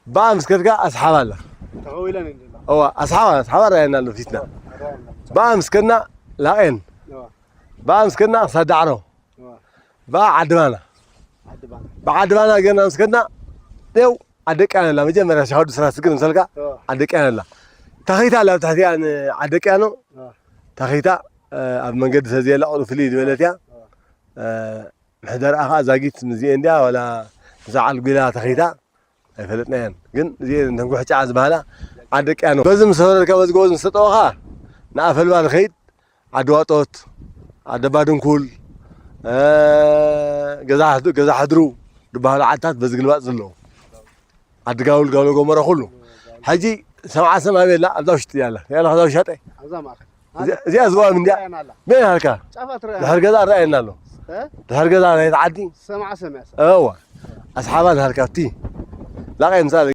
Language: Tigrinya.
ብኣ ምስ ከድካ ኣስሓባ ኣላ። ተኸዊለን እንድላ እዋ ኣስሓባ ኣስሓባ ራኣየና ኣሎ ፊትና። ብኣ ምስ ከድና ላቄን። እዋ ብኣ ምስ ከድና ክሳዳዕሮ። እዋ ብኣ ዓድባና። ዓድባና ብዓድባና ገና ምስ ከድና ው ዓደቅያን ኣላ። መጀመርያ ሻሃዱ ስራ ስግር ምሰልካ እዋ ዓደቅያን ኣላ። ተኺታ ኣላ ኣብ ትሕቲኣ ንዓደቅያኖ እዋ ተኺታ ኣብ መንገዲ ተዘየላ ቁሩ ፍልይ ዝበለት እያ። ምሕደርኣ ከዓ ዛጊት ምዚኤ እንድያ ዋላ ብዛዕል ጒላ ተኺታ ኣይፈለጥናየን። ግን እዚኤን እተን ጉሕጫዓ ዝበሃላ ዓደቅያኖ። በዚ ምስ ወረድካ በዚ ጎቦ ምስ ተጠወኻ ንኣፈልባ ንኸይድ ዓዲ ዋጦት፣ ዓዲ ኣባ ድንኩል፣ ገዛ ሕድሩ ዝበሃሉ ዓድታት በዚ ግልባጥ ዘለዉ ዓዲ ጋውል ጋውሎ ጎመራ ኩሉ። ሕጂ ሰብዓ ሰማይ ቤላ ኣብዛ ውሽጢ እያ ኣላ። ያላ ከዛ ውሻጠ ኣብዛ ማእኸል እዚኣ ዝዋ ምንድያ ትረኣየና ኣላ በይ ናሃልካ ጫፋ ትረኣ ድሕር ገዛ ረኣየና ኣሎ። እ? ድሕር ገዛ ናይቲ ዓዲ ሰምዓ ሰምያ ሰብ እዋ ኣስሓባ ናሃልካ ኣብቲ ላቀ ምሳሌ